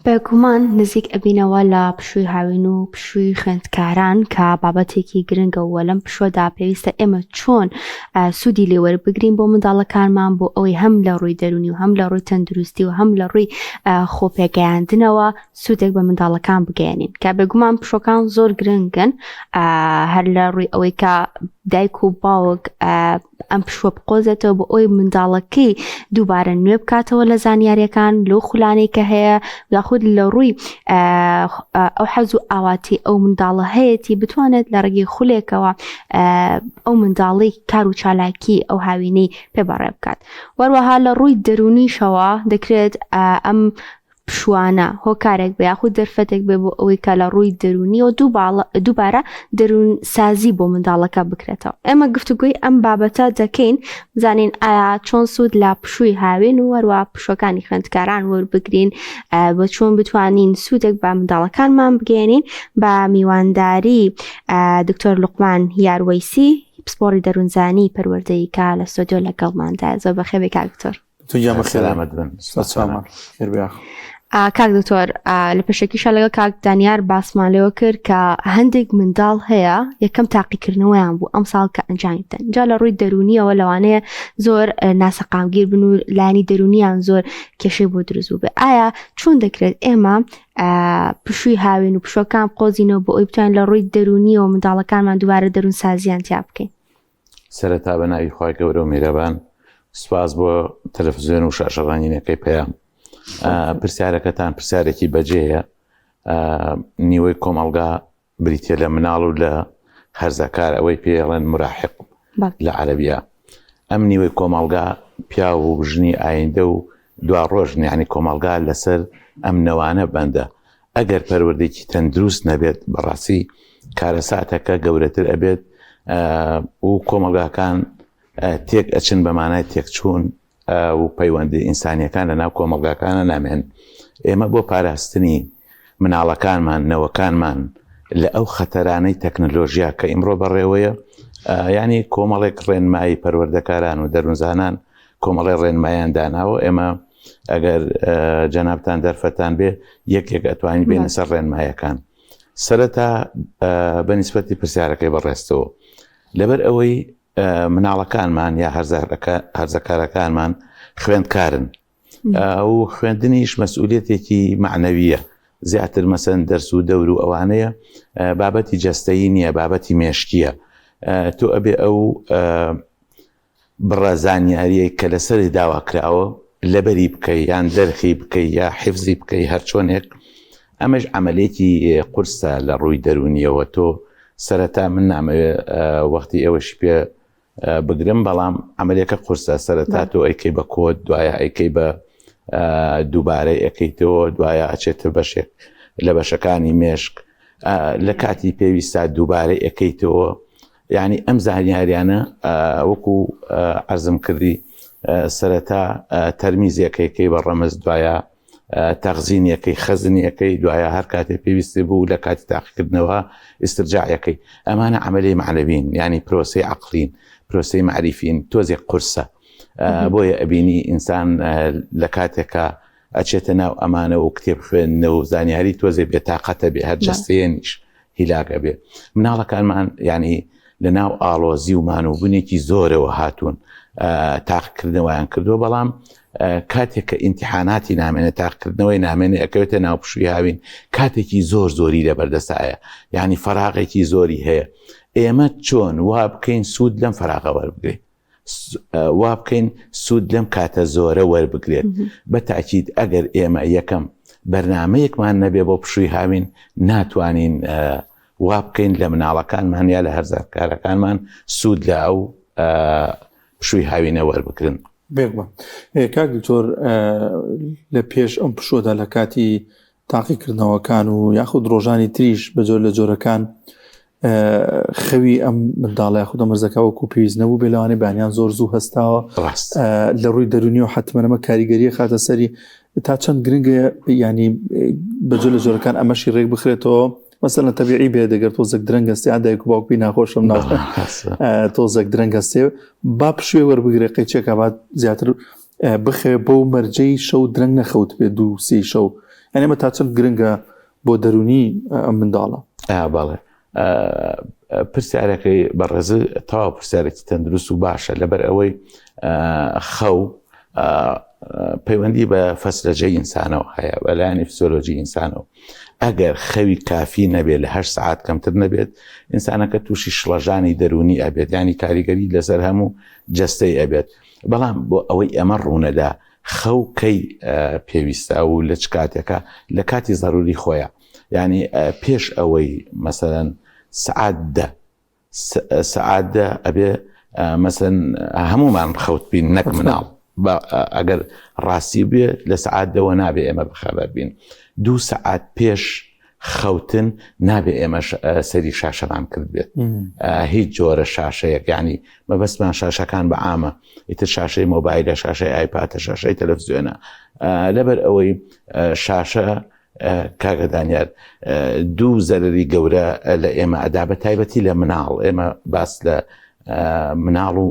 بێگومان نزیک ئەبینەوە لە پشووی هاوین و پشووی خوێندکاران کە بابەتێکی گرنگە و لەم پشووەدا پێویستە ئێمە چۆن سوودی لێ وەربگرین بۆ منداڵەکانمان بۆ ئەوەی هەم لە ڕووی دەروونی و هەم لە ڕووی تەندروستی و هەم لە ڕووی خۆپێگەیاندنەوە سوودێک بە منداڵەکان بگەیەنین کە بێگومان پشۆکان زۆر گرنگن هەر لە ڕووی ئەوەی کە دایک و باوک ئەم پشوە بقۆزێتەوە بۆ ئەوی منداڵەکەی دووبارە نوێ بکاتەوە لە زانیاریەکان لەو خولانەی کە هەیە یاخود لە ڕووی ئەو حەز و ئاواتی ئەو منداڵە هەیەی بتوانێت لە ڕێگەی خولێکەوە ئەو منداڵی کار و چالاکی ئەو هاوینەی پێ بەڕێ بکات وەروەها لە ڕووی دەرونیشەوە دەکرێت ئەم پشووانە هۆکارێک بێ یاخود دەرفەتێک بێ بۆ ئەوەی کە لە ڕووی دەروونیەوە دووبارە دەروون سازی بۆ منداڵەکە بکرێتەوە. ئێمە گفتوگۆی ئەم بابەتە دەکەین بزانین ئایا چۆن سوود لە پشووی هاوین و هەروە پشوەکانی خوێندکاران وەربگرین بە چۆن بتوانین سوودێک بە منداڵەکانمان بگەێنین بە میوانداری دکتۆر لوقمان یاروەیسی پسپۆڕی دەروونزانی پەروەردەیی کە لە ستۆدیۆ لەگەڵماندا زۆر بەخێربێی کاک دکتۆر. تو گیان بەخێر سەلامەت بن سەرچاومان خێر بێ ئاخ. کاک دکتۆر لە پێشەکیشا لەگەڵ کاک دانیار باسمان لەوە کرد کە هەندێک منداڵ هەیە یەکەم تاقیکردنەوەیان بوو ئەم ساڵ کە ئەنجامی بدەن جا لە ڕووی دەرونیەوە لەوانەیە زۆر ناسەقامگیر بن و لانی دەرونیان زۆر کێشەی بۆ دروست بوو بێ ئایا چۆن دەکرێت ئێمە پشووی هاوین و پشوەکان قۆزینەوە بۆ ئەوی بتوانین لە ڕووی دەرونیەوە منداڵەکانمان دووبارە دەروون سازیان تیا بکەین سەرەتا بە ناوی خوای گەورە و میرەبان سوپاس بۆ تەلەفزیۆن و شاشە ڕەنگینەکەی پەیام پرسیارەکەتان پرسیارێکی بەجێیە نیوەی کۆمەڵگا بریتە لە مناڵ و لە هەرزەکار ئەوەی پێڵێن مراحق لە عەربیە ئەم نیوەی کۆمەڵگا پیاو و ژنی ئایندە و دوا ڕۆژ یعنی کۆمەڵگا لەسەر ئەم نەوانە بەندە ئەگەر پەروەردەیەکی تەندروست نەبێت بەڕاستی کارەساتەکە گەورەتر ئەبێت و کۆمەڵگاکان تێک ئەچن بە مانای تێکچوون و پەیوەندی ئینسانیەکان لە ناو کۆمەڵگاکانە نامێن ئێمە بۆ پاراستنی مناڵەکانمان نەوەکانمان لە ئەو خەتەرانەی تەکنەلۆژیا کە ئیمڕۆ بەڕێوەیە ینی کۆمەڵێک ڕێنمایی پەروەردەکاران و دەروونزانان کۆمەڵی ڕێنمایان داناوە ئێمە ئەگەر جەنابتان دەرفەتان بێ یەک یەک ئەتوانین بێنە سەر ڕێنمایەکان سەرەتا بە نیسبەتی پرسیارەکەی بەڕێزتەوە لەبەر ئەوەی مناڵەکانمان یا هەرزەکارەکانمان خوێندکارن ئەو خوێندنیش مەسئولەتێکی معنەویە زیاتر مەسەن دەرس و دەور و ئەوانەیە بابەتی جەستەیی نییە بابەتی مێشکیە تۆ ئەبێ ئەو بڕە زانیاریەک کە لەسەری داوا کراوە لەبەری بکەی یان دەرخی بکەی یا حفزی بکەی هەرچۆنێک ئەمەش عملێکی قورسە لە ڕووی دەرونیەوە تۆ سەرەتا من نامەوێ وەختی ئێوەشی پێ بگرم بەڵام عملەکە قورسە سەرەتا تۆ ئەیکەی بە کۆد دوایە ئەیکەی بە دووبارە ئەەکەیتەوە دوایە ئەچێتە بەشێک لە بەشەکانی مێشک لە کاتی پێویستا دووبارە ئەەکەیتەوە یانی ئەم زانیاریانە وەکو عەرزم کردی سەرەتا تەرمیزیەکەیکەی بە ڕەمز دوایە تەخزینیەکەی خەزنیەکەی دوایە هەر کاتێ پێویستی بوو لە کاتی تاقیکردنەوە ئیسترجاعەکەی ئەمانە عملی معنەوین ینی پرۆسی عقلین پرۆسی معریفین تۆزێک قورسە بۆیە ئەبینی ئینسان لە کاتێکە ئەچێتە ناو ئەمانە و کتێب خوێندنە و زانیاری تۆزێ بێتاقەتە بێ هەر جەستەیەنیش هیلاک ئەبێ مناڵەکانمان یعنی لە ناو ئاڵۆزی و مانوبوونێکی زۆرەوە هاتوون تاقکردنەوەیان کردووە بەڵام کاتێک کە ئیمتحاناتی نامێنێ تاقکردنەوەی نامێنێ ئەکەوێتە ناو پشووی هاوین کاتێکی زۆر زۆری لە بەردەستایە یعنی فەراغێکی زۆری هەیە ئێمە چۆن وا بکەین سوود لەم فەراغە وەربگرین وا بکەین سوود لەم کاتە زۆرە وەربگرێت بە تاکیید ئەگەر ئێمە یەکەم بەرنمەیەکمان نەبێ بۆ پشووی هاوین ناتوانین وا بکەین لە مناڵەکانمان یا لە هەرزەکارەکانمان سوود لە ئەو پشووی هاوینە وەربگرن. بێگومان کاک دکتۆر لە پێش ئەم پشووەدا لە کاتی تاقیکردنەوەکان و یاخود ڕۆژانی تریش بە جۆر لە جۆرەکان خەوی ئەم منداڵە یاخود مەرزەکە وەکو پێویست نەبوو بێ لەوانەیە بەیانیان زۆر زوو هەستاوە لە ڕووی دەرونی و حتممەمە کاریگەریە خاتە سەری تا چەند گرنگە ینی بە جۆر لە جۆرەکان ئەمەشی ڕێک بخرێتەوە مەسەلەن تەبیعی بێ دەگەر تۆزێک درەنگ هەستێ یان دایک و باوک پێی ناخۆشم نا تۆزێک درەنگ هەستێ با پشوێ وەربگرێ قەیچێکا با زیاتر. بخەوێ بەو مەرجەی شەو درەنگ نەخەوت بێ دوو سێ شەو یعنی ئەمە تا چەند گرنگە بۆ دەرونی ئەم منداڵە؟ بەڵێ پرسیارەکەی بەڕێز تەواو پرسیارێکی تەندروست و باشە لەبەر ئەوەی خەو پەیوەندی بە فەسلەجەی ئینسانەوە هەیە بەلایانی فسۆلۆجی ئینسانەوە ئەگەر خەوی کافی نەبێت لە هە سعات کەمتر نەبێت ئینسانەکە تووشی شڵەژانی دەرونی ئەبێت ینی کاریگەری لەسەر هەموو جەستەی ئەبێت بەڵام بۆ ئەوەی ئەمە ڕوونەدا خەو کەی پێویستە و لە چ کاتێکە لە کاتی زەروری خۆیە یعنی پێش ئەوەی مەسەەن سعات دە سعات دە ئەبێ مەسەن هەمومان خەوت بین نەک مناڵ ئەگەر ڕاستی بێ لە سعات دەوە نابێ ئێمە بەخەبەر بین دوو سعات پێش خەوتن نابێ ئێمەش سەری شاشەمان کرد بێت هیچ جۆرە شاشەیەک ینی مەبەستمان شاشەکان بە عامە ئیتر شاشەی مۆبایلە شاشەی ئایپاتە شاشەی تەلەفزیۆنە لەبەر ئەوەی شاشە کاکە دانیار دوو زەرری گەورە لە ئێمە ئەدا بە تایبەتی لە مناڵ ئێمە باس لە مناڵ و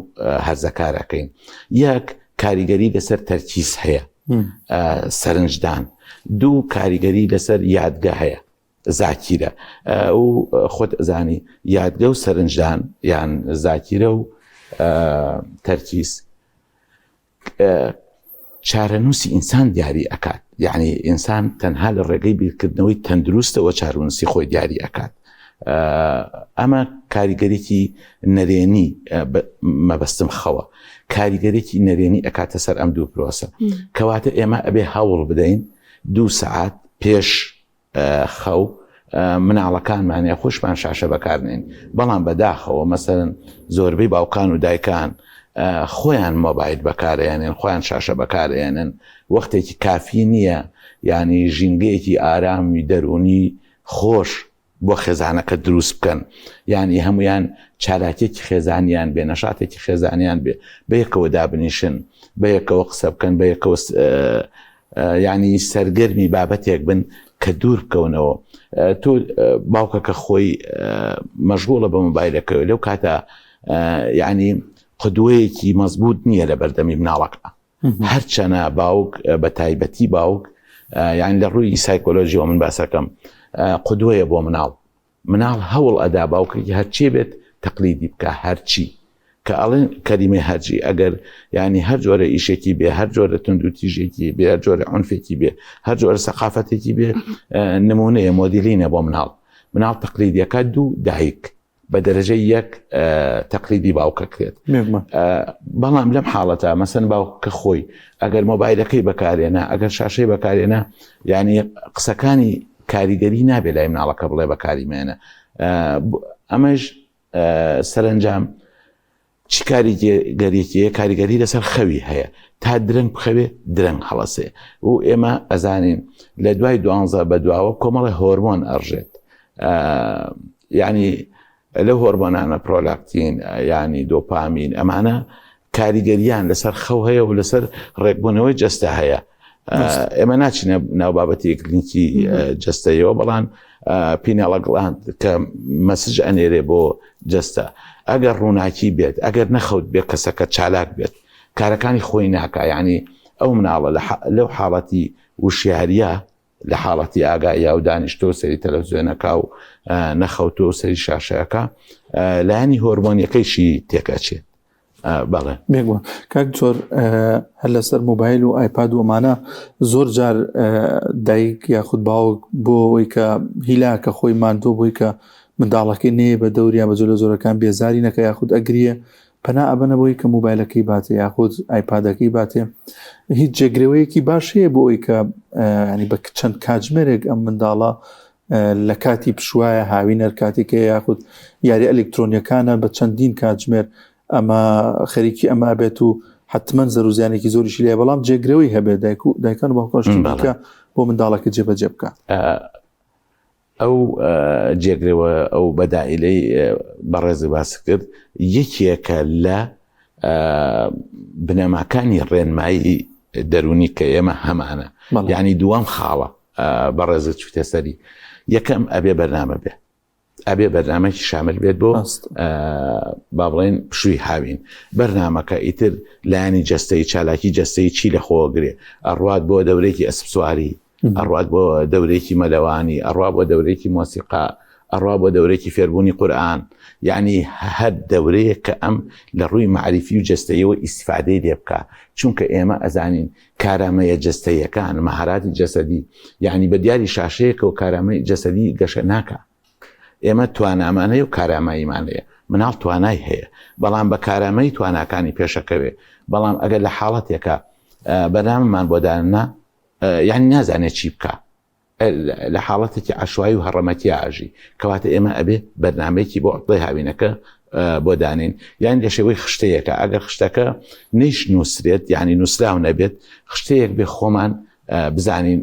هەرزەکارەکەین یەک کاریگەری لەسەر تەرکیز هەیە سەرنجدان دوو کاریگەری لەسەر یادگە هەیە زاکیرە و خۆت ئەزانی یادگە و سەرنجدان یان زاکیرە و تەرکیز چارەنووسی ئینسان دیاری ئەکات یعنی ئینسان تەنها لە ڕێگەی بیرکردنەوەی تەندروستەوە چارونووسی خۆی دیاری ئەکات ئەمە کاریگەریی نەرێنی مەبەستم خەوە کاریگەرێکی نەرێنی ئەکاتە سەر ئەم دوو پرۆسە کەواتە ئێمە ئەبێ هەوڵ بدەین دوو سەعات پێش خەو مناڵەکانمان یا خۆشمان شاشە بەکارنین بەڵام بەداخەوە مەسەرن زۆربەی باوکان و دایکان خۆیان مۆبایل بەکارێنن خۆیان شاشە بەکارێنن وەختێکی کافی نییە ینی ژینگەیەکی ئارامی دەرونی خۆش بۆ خێزانەکە دروست بکەن یانی هەمویان چالاکیەکی خێزانیان بێ نەشاتێکی خێزانیان بێ بەیەکەوە دابنیشن بەیەکەوە قسە بکەن بەیەکەوە ینی سەرگەرمی بابەتێک بن کە دوور بکەونەوە تۆ باوکەکە خۆی مەشغوڵە بە مۆبایلەکەوە لەو کاتە یعنی قدوەیەکی مەزبوط نییە لە بەردەمی مناڵەکە هەرچەنە باوک بە تایبەتی باوک یان لە ڕووی سایکۆلۆژیەوە من باسەکەم قدوەیە بۆ مناڵ مناڵ هەوڵ ئەدا باوکێکی هەرچی بێت تەقلیدی بکە هەرچی کە ئەڵێن کەلیمەی هەرچی ئەگەر ینی هەر جۆرە ئیشێکی بێ هەر جۆرە تونند و تیژێکی بێ هەر جۆرە عنفێکی بێ هەر جۆرە سەقافەتێکی بێ نمونەیە مۆدیلینە بۆ مناڵ مناڵ تەقلیدیەکە دوو دایک بە دەرەجەی یەک تەقلیدی باوکە کرێت بەڵام لەم حاڵەتە مەسەن باوکە خۆی ئەگەر مۆبایلەکەی بەکارێنە ئەگەر شاشەی بەکارێنە یعنی قسەکانی کاریگەری نابێت لای مناڵەکە بڵێ بەکاری مێنە ئەمەش سەرنجام چ کاریگەریەکی هەیە؟ کاریگەری لەسەر خەوی هەیە تا درەنگ بخەوێ درەنگ هەڵەسێ و ئێمە ئەزانین لە دوای دوانزە بە دواوە کۆمەڵی هۆرمۆن ئەڕژێت یعنی لەو هۆرمۆنانە پرۆلاکتین ینی دۆپامین ئەمانە کاریگەریان لەسەر خەو هەیە و لەسەر ڕێکبوونەوەی جەستە هەیە ئێمە ناچینە ناو بابەتی کلینیکی جەستەیەوە بەڵام pineal gland کە message ئەنێرێ بۆ جەستە ئەگەر ڕووناکی بێت ئەگەر نەخەوت بێت کەسەکە چالاک بێت کارەکانی خۆی ناکە یعنی ئەو مناڵە لەو حاڵەتی وشیاریە لە حاڵەتی ئاگاییا و دانیشتۆ سەری تەلەڤزیۆنەکە و نەخەوتۆ سەری شاشەکە لایەنی هۆرمۆنیەکەیشی تێکەچێت بەڵێ بێگومان کاک دکتۆر هەر لەسەر مۆبایل و ئایپاد و ئەمانە زۆر جار دایک یاخود باوک بۆ ئەوەی کە هیلاکە خۆی ماندوو بووی کە منداڵەکەی نێ بە دەوریان بە جۆلە زۆرەکان بێزاری نەکە یاخود ئەگریە پەنا ئەبەنە بۆی کە مۆبایلەکەی باتێ یاخود ئایپادەکەی باتێ هیچ جێگرەوەیەکی باش هەیە بۆ ئەوی کە ینی بە چەند کاتژمێرێک ئەم منداڵە لە کاتی پشوایە هاوینەر کاتێکە یاخود یاری ئەلکترۆنیەکانە بە چەندین کاتژمێر ئەمە خەریکی ئەمە بێت و حتمما زەروزیانێکی زۆریشی لێ بەڵام جێگرەوەی هەبێت دایک و دایکان و باوکانشتیکە بۆ منداڵەکە جێبەجێ بکە ئەو جێگرەوە ئەو بەدائلەی بەڕێزی باس کرد یەکێکە لە بنەماکانی ڕێنمایی دەرونی کە ئێمە هەمانە یعنی دووەم خاڵە بەڕێزت چوتە سەری یەکەم ئەبێ بەرنامە بێ. ئەبێ بەرنمەکی شامل بێت بۆ با بڵێن پشووی هاوین بەرنمەکە ئیتر لایەنی جەستەی چالاکی جەستەی چی لە خۆگرێ ئەڕوات بۆ دەورێکی ئەسپسواری ئەڕوات بۆ دەورێکی مەلەوانی ئەڕوا بۆ دەورێکی مۆسیقا ئەڕوا بۆ دەورێکی فێربوونی قورئان یعنی هەر دەورەیە کە ئەم لە ڕووی معریفی و جەستەیەوە ئیسفادەی لێ بکە چونکە ئێمە ئەزانین کارامەیە جەستەیەکان مەهاراتی جەسەدی یعنی بە دیاری شاشەیەکەوە کارامەی جەسەدی گەشە ناکە ئێمە توانامان هەیە و کاراماییمان هەیە مناڵ توانای هەیە بەڵام بە کارامەی تواناکانی پێشەکەوێ بەڵام ئەگەر لە حاڵەتێکە بەرنامەمان بۆ داننا یعنی نازانێت چی بکە لە حاڵەتێکی عشوایی و هەڕەمەتیا ئاژی کەواتە ئێمە ئەبێ بەرنمەیەکی بۆ عوتڵەی هاوینەکە بۆ دانین یان لە شێوەی خشتەیەکە ئەگەر خشتەکە نەیش نووسرێت یعنی نووسراو نەبێت خشتەیەک بێ خۆمان بزانین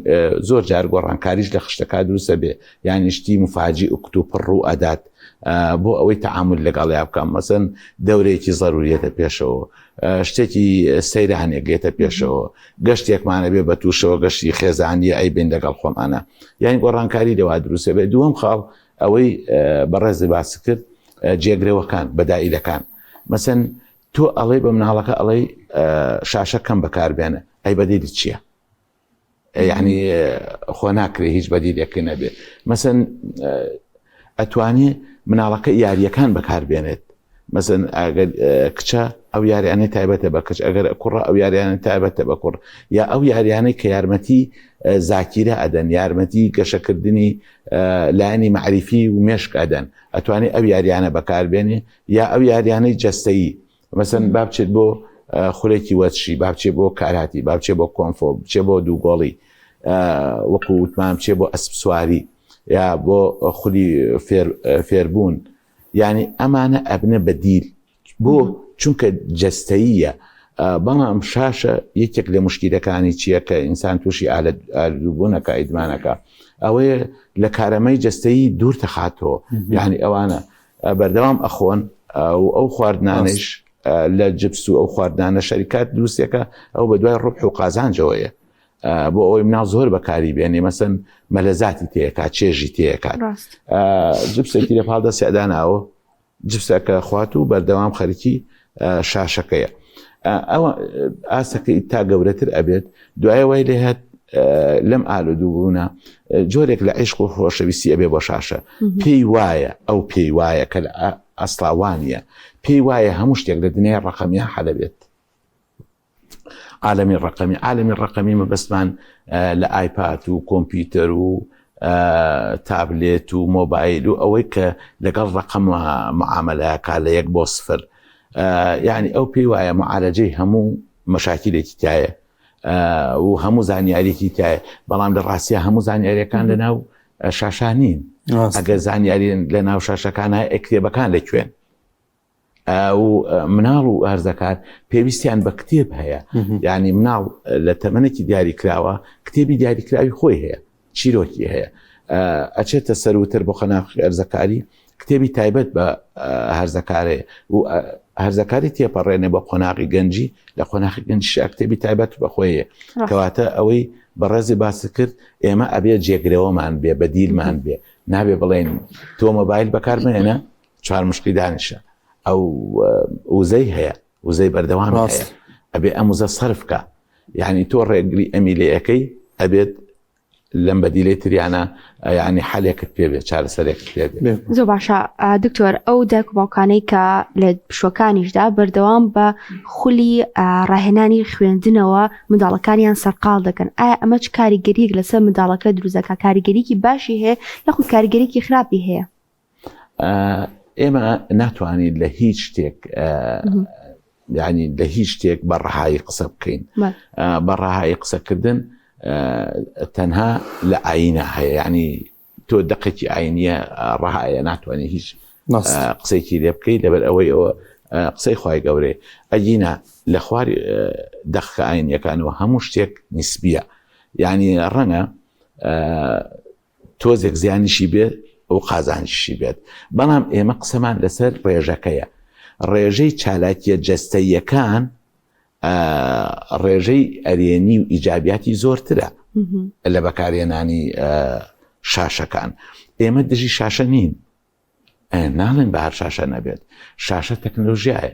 زۆر جار گۆڕانکاریش لە خشتەکە دروستە بێ یعنی شتی مفاجی و کتوپڕ ڕوو ئەدات بۆ ئەوەی تەعامل لەگەڵیا بکەم مەسەن دەورەیەکی زەروریەتە پێشەوە شتێکی سەیرانێک گێتە پێشەوە گەشتێکمانە بێ بە تووشەوە گەشتی خێزانیە ئەی بین لەگەڵ خۆمانە یان گۆڕانکاری لەوا دروستە بێ دووەم خاڵ ئەوەی بەڕێزی باس کرد جێگرەوەکان بەدائیلەکان مەسەن تۆ ئەڵێ بە مناڵەکە ئەڵێ شاشە کەم بەکاربێنە ئەی بەدیلی چییە؟ یعنی خۆ ناکرێ هیچ بەدیلێک نەبێ مەسەن ئەتوانێ مناڵەکە یاریەکان بەکاربێنێت مەسەن ئەگەر کچە ئەو یاریانەی تایبەتە بە کچ ئەگەر کوڕە ئەو یاریانە تایبەتە بە کوڕ یا ئەو یاریانەی کە یارمەتی زاکیرە ئەدەن یارمەتی گەشەکردنی لایەنی معریفی و مێشک ئەدەن ئەتوانێت ئەو یاریانە بەکاربێنێ یا ئەو یاریانەی جەستەیی مەسەن با بچێت بۆ خولێکی وەرزشی با بچێت بۆ کاراتی با بچێت بۆ کۆنفۆ بچێ بۆ دووگۆڵی وەکو وتمان بچێ بۆ ئەسپ سواری یا بۆ خولی فێربوون یعنی ئەمانە ئەبنە بەدیل بۆ چونکە جەستەییە بەڵام شاشە یەکێک لە مشکیلەکانی چییە کە ئینسان تووشی ئالودووبوونەکە ئیدمانەکە ئەوەیە لە کارەمەی جەستەیی دوور تەخاتەوە یعنی ئەوانە بەردەوام ئەخۆن و ئەو خواردنانش لە جپس و ئەو خواردنانە شەریکات دروستەکە ئەو بە دوای ڕبح و قازانجەوەیە بۆ ئەوەی مناڵ زۆر بەکاری بێنێ مەسن مەلەزاتی تێکات چێژی تێکات جپسێکی لە پاڵ دەسیداناوە جپسەکە خوات و بەردەوام خەریکی شاشەکەیە ئەوە ئاسەکەی تا گەورەتر ئەبێت دوای وای لێ هات لەم ئالودوبوونە جۆرێک لە عیشق و خۆشەویستی ئەبێ بۆ شاشە پێی وایە ئەو پێی وایە کە لە ئەسڵاوانە پێی وایە هەموو شتێک لە دنیای ڕقەمیان حەلەبێت عالەمی ڕەقەمی عالەمی ڕەقەمی مەبەستمان لە ئایپاد و کۆمپیوتەر و تابلێت و مۆبایل و ئەوەی کە لەگەڵ ڕقم معاملەکە لە یەک بۆ سفر یعنی ئەو پێی وایە معالەجەی هەموو مەشاکیلێکی تایە و هەموو زانیاریکی تایە بەڵام لە ڕاستە هەموو زانیاریەکان لە ناو شاشان نین ئەگەر زانیاری لە ناو شاشەکان هەیە کتێبەکان لەکوێن و مناڵ و هەرزەکار پێویستیان بە کتێب هەیە یعنی مناڵ لە تەمەنێکی دیاریکراوە کتێبی دیاریکراوی خۆی هەیە چیرۆکی هەیە ئەچێتە سەروتر بۆ قەناخی ئەرزەکاری کتێبی تایبەت بە هەرزەکارەیە و هەرزەکاری تێپەڕێنێ بە قۆناغی گەنجی لە قۆناخی گەنجی کتێبی تایبەت بەخۆیە کەواتە ئەوەی بەڕێزی باس کرد ئێمە ئەبێ جێگرەوەمان بێ بەدیلمان بێ نابێ بڵێن تۆ مۆبایل بەکارمێنە چوارمشقی دانیشە ئەو وزەی هەیە وزەی بەردەوام هەیە ئەبێ ئەم وزە سەرف بکە یعنی تۆ ڕێگری ئەمیلەکەی ئەبێت لەم بەدیلەی تریانە ینی حەلێکت پێ بێت چارەسەرێکت پێ بێت زۆر باشە دکتۆر ئەو دایک و باوکانەی کە لە پشوەکانیشدا بەردەوام بە خولی ڕاهێنانی خوێندنەوە منداڵەکانیان سەرقاڵ دەکەن ئایا ئەمە چ کاریگەریەک لەسەر منداڵەکە دروست دەکات کاریگەریکی باشی هەیە یاخود کاریگەریکی خراپی هەیە ئێمە ناتوانین لە هیچ شتێک ینی لە هیچ شتێک بە ڕەهایی قسە بکەین بە ڕەهایی قسەکردن تەنها لە ئاینە هەیە ینی تۆ دقێکی ئاینیە ڕەهایە ناتوانێت هیچ قسێکی لێ بکەیت لەبەر ئەوەی ئەوە قسەی خی گەورەی ئەگینا لە خواری دەخکە ئاینیەکانەوە هەموو شتێک نیسبیە یعنی ڕەنگە تۆزێک زیانیشی بێت و قازانجیشی بێت بەڵام ئێمە قسەمان لەسەر ڕێژەکەیە ڕێژەی چالاکیە جەستەیەکان ڕێژەی ئەرێنی و ئیجابیاتی زۆرترە لە بەکارهێنانی شاشەکان ئێمە دژی شاشە نین. ناڵێن بە هەر شاشە نەبێت شاشە تەکنۆلۆژیایە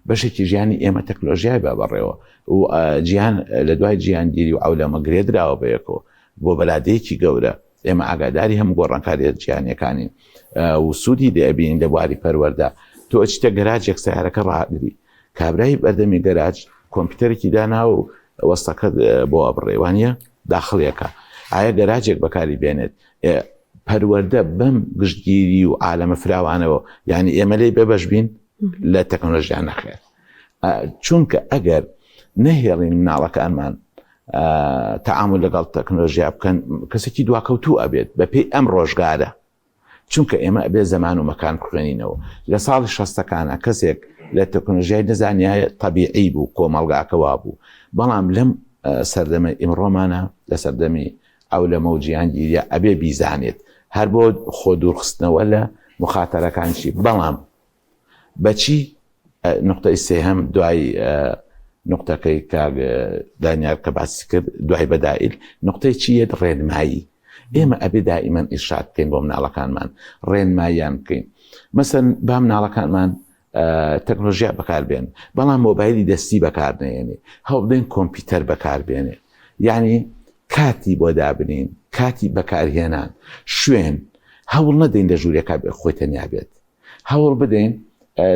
بەشێکی ژیانی ئێمە تەکنۆلۆژیای بە بەڕێوە و جیهان لە دوای جیهانگیری و عەولەمە گرێدراوە بەیەکەوە بۆ بەلادەیەکی گەورە ئێمە ئاگاداری هەموو گۆڕانکاریە جیهانیەکانین و سوودی لێ ئەبینین لە بواری پەروەردە تۆ ئەچیتە گەراجێک سیارەکە ڕاگری کابرای بەردەمی گەراج کۆمپیوتەرێکی دانا و وەستەکە بۆ ئەبڕێ وانە داخڵیەکە ئایا گەراجێک بەکاری بێنێت پەروەردە بەم گشتگیری و عالەمە فراوانەوە یعنی ئێمە لێی بێبەش بین لە تەکنۆلۆژیا نەخێر چونکە ئەگەر نەهێڵین مناڵەکانمان تەعامل لەگەڵ تەکنۆلۆژیا بکەن کەسێکی دواکەوتوو ئەبێت بەپێی ئەم ڕۆژگارە چونکە ئێمە ئەبێ زەمان و مەکان بخوێنینەوە لە ساڵی شەستەکانە کەسێک لە تەکنۆلۆژیای نەزانیایە تەبیعی بوو کۆمەڵگاکە وابوو بەڵام لەم سەردەمە ئیمڕۆمانە لە سەردەمی عەولەمە و جیهانگیریە ئەبێ بیزانێت هەر بۆ خۆ دوورخستنەوە لە مخاتەرەکانشی بەڵام بەچی نقطەی سێهەم دوای نقطەکەی کاک دانیار کە باسی کرد دوای بەدائیل نقطەی چی یەت ڕێنمایی ئێمە ئەبێ دائیمەن ئیرشاد بکەین بۆ مناڵەکانمان ڕێنماییان بکەین مەسەن با مناڵەکانمان تەکنۆلژیا بەکاربێن بەڵام مۆبایلی دەستی بەکارنەیەنێ هەوڵ بدەین کۆمپیوتەر بەکاربێنێ یعنی کاتی بۆ دابنین کاتی بەکارهێنان شوێن هەوڵ نەدەین لە ژوورێکا بێ خۆی تەنیا بێت هەوڵ بدەین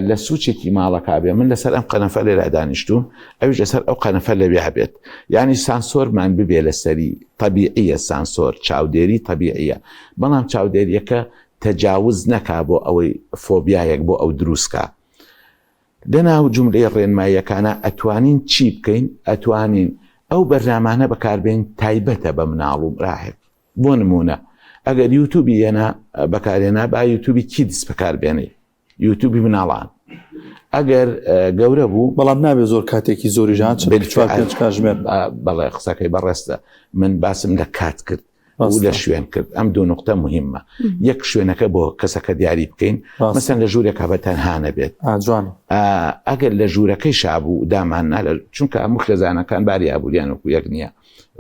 لە سوچێکی ماڵەکە بێ من لەسەر ئەم قەنەفە لێرا دانیشتوم ئەویش لەسەر ئەو قەنەفە لەویا بێت یعنی سانسۆرمان ببێ لەسەری طبیعیە سانسۆر چاودێری طبیعیە بەڵام چاودێریەکە تەجاوز نەکا بۆ ئەوەی فۆبیایەک بۆ ئەو دروستکا. لەناو جوملەی ڕێنماییەکانا ئەتوانین چی بکەین؟ ئەتوانین ئەو بەرنامانە بەکاربێین تایبەتە بە مناڵ و مراهق. بۆ نموونە ئەگەر یوتوبی هێنا بەکارهێنا با یوتوبی kids بەکاربێنی، یوتوبی مناڵان. ئەگەر گەورە بوو. بەڵام نابێ زۆر کاتێکی زۆریش ها چ چوار پێنج کاژمێر. بەڵێ قسەکەی بەڕێزتە. من باسم لە کات کرد. و لە شوێن کرد ئەم دوو نقطە مهمە یەک شوێنەکە بۆ کەسەکە دیاری بکەین مەسەن لە ژوورێک بە تەنها نەبێت جوان ئەگەر لە ژوورەکەی شابوو دامان چونکە هەموو خێزانەکان باری ئابووریان وەکو یەک نییە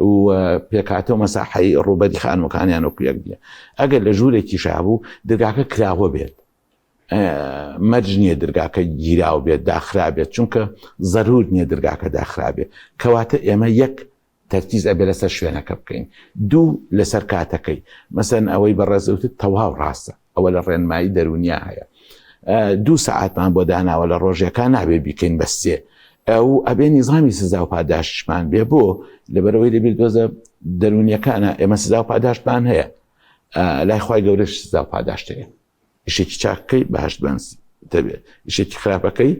و پێکاتە و مەساحەی ڕووبەری خانووەکانیان وەکو یەک نییە ئەگەر لە ژوورێکی شابوو دەرگاکە کراوە بێت مەرج نییە دەرگاکە گیراو بێت داخرا بێت چونکە زەرور نییە دەرگاکە داخرابێت کەواتە ئێمە یەک تەرکیز ئەبێ لەسەر شوێنەکە بکەین دوو لەسەر کاتەکەی مەسەن ئەوەی بەڕێز وتت تەواو ڕاستە ئەوە لە ڕێنمایی دەروونیا هەیە دوو سەعاتمان بۆ داناوە لە ڕۆژێکا نابێ بیکەین بە سێ ئەو ئەبێ نیزامی سزا و پاداشتمان بێ بۆ لەبەرەوەی لە بیردۆزە دەروونیەکانە ئێمە سزا و پاداشتمان هەیە لای خوای گەورەش سزا و پاداشت هەیە ئیشێکی چاکەکەی بەهشت بەنسیب دەبێت ئیشێکی خراپەکەی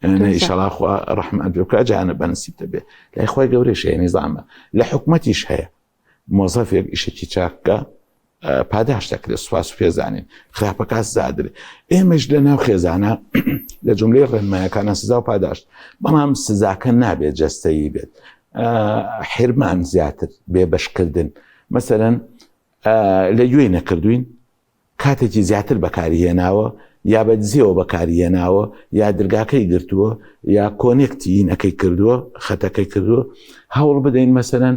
ئیشەڵا خوا ڕەحمان پێ بکات جانە بەنسیب دەبێت لای خوای گەورەش هەیە نیزامە لە حکومەتیش هەیە مۆزەفێک ئیشێکی چاکە پاداش دەکرێت سوپاس و پێزانین خراپەکە سزادرێت ئێمەش لە ناو خێزانە لە جملەی ڕێنمایەکانە سزا و پاداشت بەڵام سزاکە نابێت جەستەیی بێت حرمان زیاتر بێبەشکردن مەسەرەن لە گوێی نەکردوین کاتێکی زیاتر بەکاری هێناوە یا بە دزیەوە بەکاری هێناوە یا درگاکەی گرتووە یا connect ی نەکەی کردووە خەتەکەی کردووە هەوڵ بدەین مەسەرەن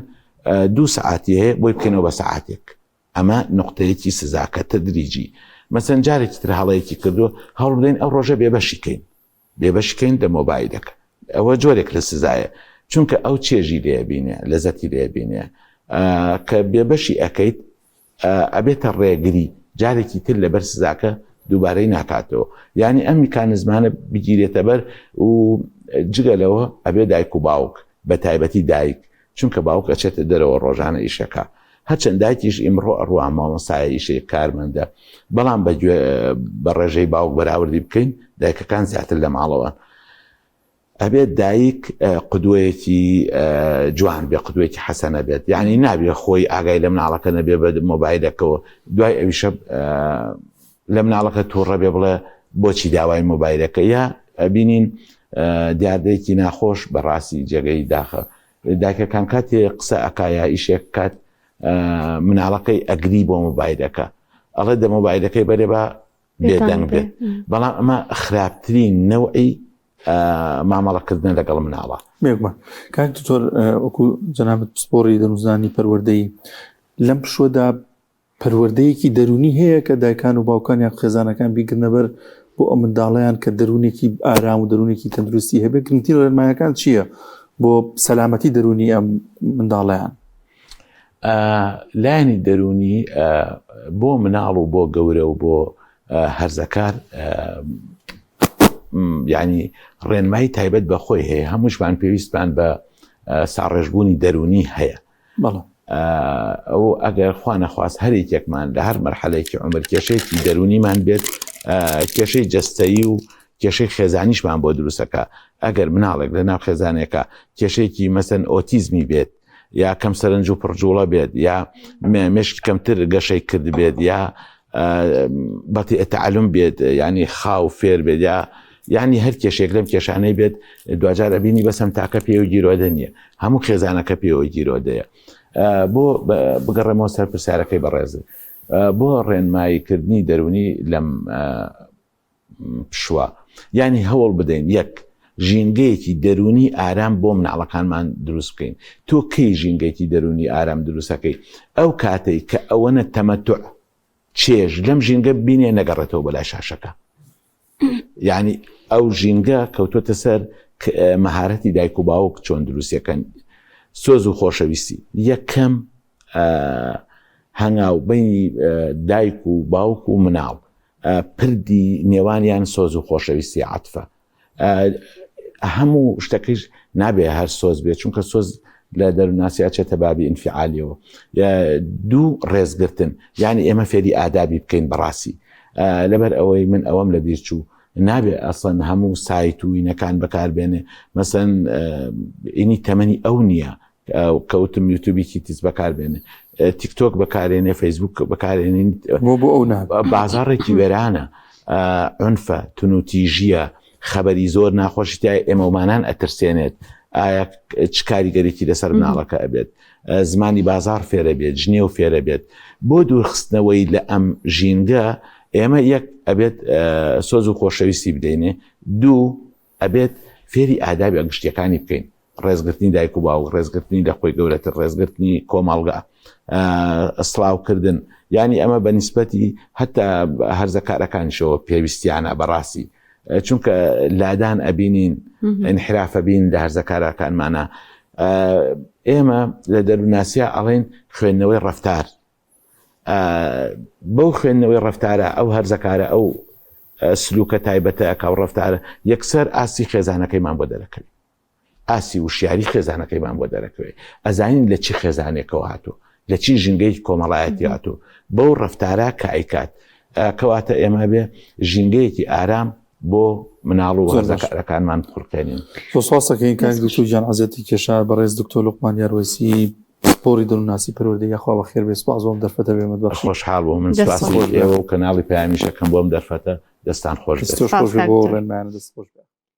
دوو سعاتی هەیە بۆی بکەینەوە بە سعاتێک ئەمە نقطەیەکی سزاکە تدریجی مەسەن جارێکی تر هەڵەیەکی کردووە هەوڵ بدەین ئەو ڕۆژە بێبەشی کەین بێبەشی کەین لە مۆبایلەکە ئەوە جۆرێک لە سزایە چونکە ئەو چێژی لێ بینێ لەزەتی لێ بینێ کە بێبەشی ئەەکەیت ئەبێتە ڕێگری جارێکی تر لەبەر سزاکە دووبارەی ناکاتەوە یعنی ئەم میکانزمانە بگیرێتە بەر و جگە لەوە ئەبێ دایک و باوک بە تایبەتی دایک چونکە باوک ئەچێتە دەرەوە ڕۆژانە ئیشەکە هەرچەند دایکیش ئیمڕۆ ئەڕوا مامۆستایە ئیشەی کارمەندە بەڵام بە گوێ بە ڕێژەی باوک بەراوردی بکەین دایکەکان زیاتر لە ماڵەوەن ئەبێت دایک قدوەیەکی جوان بێ قدوەیەکی حەسەنە بێت یعنی نابێ خۆی ئاگای لە مناڵەکە نەبێ بە مۆبایلەکەەوە دوای ئەویشە لە مناڵەکە تووڕە بێ بڵێ بۆچی داوای مۆبایلەکە یا ئەبینین دیاردەیەکی ناخۆش بەڕاستی جێگەی داخە دایکەکان کاتێ قسە ئەکا یا ئیشێک کات مناڵەکەی ئەگری بۆ مۆبایلەکە ئەڵێ دە مۆبایلەکەی بەرێ بە بێدەنگ بێت بەڵام ئەمە خراپترین نەوعی مامەڵەکردن لەگەڵ مناڵە بێگومان کاک دکتۆر وەکو جەنابت پسپۆڕی دەروونزانی پەروەردەیی لەم پشوەدا. پەروەردەیەکی دەروونی هەیە کە دایکان و باوکان یان خێزانەکان بیگرنەبەر بۆ ئەم منداڵیان کە دەروونێکی ئارام و دەروونێکی تەندروستی هەبێت گرنگترین ڕێنمایەکان چییە بۆ سەلامەتی دەروونی ئەم منداڵیان؟ لایەنی دەروونی بۆ مناڵ و بۆ گەورە و بۆ هەرزەکار ینی ڕێنمایی تایبەت بە خۆی هەیە هەمووشمان پێویستمان بە ساڕێژبوونی دەروونی هەیە ئەو ئەگەر خوا نەخواست هەر یەکێکمان لە هەر مەرحەلێکی عمر کێشەیەکی دەروونیمان بێت کێشەی جەستەیی و کێشەی خێزانیشمان بۆ دروستەکە ئەگەر مناڵێک لە ناو خێزانێکە کێشەیەکی مەسەن ئۆتیزمی بێت یا کەم سەرنج و پڕجوڵە بێت یا مێشک کەمتر گەشەی کرد بێت یا بەتی ئەتەعلم بێت ینی خاو فێر بێت یا یعنی هەر کێشێک لەم کێشانەی بێت دوجار ئەبینی بەسەم تاکە پێ و گیرۆدە نییە هەموو خێزانەکە پێوە گیرۆدەیە بۆ بگەڕێمەوە سەر پرسیارەکەی بەڕێزت بۆ ڕێنماییکردنی دەرونی لەم پشوە یعنی هەوڵ بدەین یەک ژینگەیەکی دەرونی ئارام بۆ مناڵەکانمان دروست بکەین تۆ کەی ژینگەیەکی دەرونی ئارام دروستەکەی ئەو کاتەی کە ئەوەنە تەمەتع چێژ لەم ژینگە بینێ نەگەڕێتەوە بەلای شاشەکە یعنی ئەو ژینگە کەوتۆتە سەر مەهارەتی دایک و باوک چۆن دروستەکەن سۆز و خۆشەویستی یەکەم هەنگاو بینی دایک و باوک و مناڵ پردی نێوانیان سۆز و خۆشەویستی عاتفە هەموو شتەکەیش نابێ هەر سۆز بێت چونکە سۆز لە دەروناسی ئەچێتە بابی ئینفعالیەوە دوو ڕێزگرتن یعنی ئێمە فێری ئادابی بکەین بەڕاستی لەبەر ئەوەی من ئەوەم لە بیر چوو نابێ ئەسڵەن هەموو سایت و وینەکان بەکاربێنێ مەسەن ئینی تەمەنی ئەو نییە کەوتم یوتوبی کیتس بەکاربێنێ تیکتۆک بەکارێنێ فەیسبوک بەکارێنین بۆ بۆ ئەو بازاڕێکی وێرانە عنفە تونوتیژیە خەبەری زۆر ناخۆشی تای ئێمەمانان ئەترسێنێت ئایا چ کاریگەرێکی لەسەر مناڵەکە ئەبێت زمانی بازار فێرە بێت جنێو فێرە بێت بۆ دوورخستنەوەی لە ئەم ژینگە ئێمە یەک ئەبێت سۆز و خۆشەویستی بدەینێ دوو ئەبێت فێری ئادابی گشتیەکانی بکەین ڕێزگرتنی دایک و باوک ڕێزگرتنی لە خۆی گەورەتر ڕێزگرتنی کۆمەڵگا سڵاوکردن ینی ئەمە بە نیسبەتی هەتا هەرزەکارەکانیشەوە پێویستیانە بەڕاستی چونکە لادان ئەبینین انحرافە بین لە هەرزەکارەکانمانە ئێمە لە دەروناسیا ئەڵێن خوێندنەوەی ڕفتار بەو خوێندنەوەی ڕفتارە ئەو هەرزەکارە ئەو سلوکە تایبەتە ئەکا و ڕفتارە یەکسەر ئاستی خێزانەکەیمان بۆ دەرەکەوێت ئاستی وشیاری خێزانەکەیمان بۆ دەرەکەوێت ئەزانین لە چی خێزانێکەوە هاتوو لە چی ژینگەی کۆمەڵایەتی هاتوو بەو ڕفتارە کە ئەیکات کەواتە ئێمە بێ ژینگەیەکی ئارام بۆ مناڵ و هەرزەکارەکانمان بخولقێنین. زۆر سوپاس دەکەین کاک دکتۆر گیان عەزێتی کێشا بەڕێز دکتۆر لوقمان یاروەیسی پسپۆڕی دەروونناسی پەروەردەیی یاخوا بەخێر بێ سوپاس بۆ ئەم دەرفەتە بێمەت بەخشی. خۆشحاڵ بووم من سوپاسی ئێوە و کەناڵی پەیامیش ئەکەم بۆ ئەم دەرفەتە دەستان خۆش بێت. دەستۆش خۆش بێ بۆ ڕێنمایانە دەست خۆش بێ.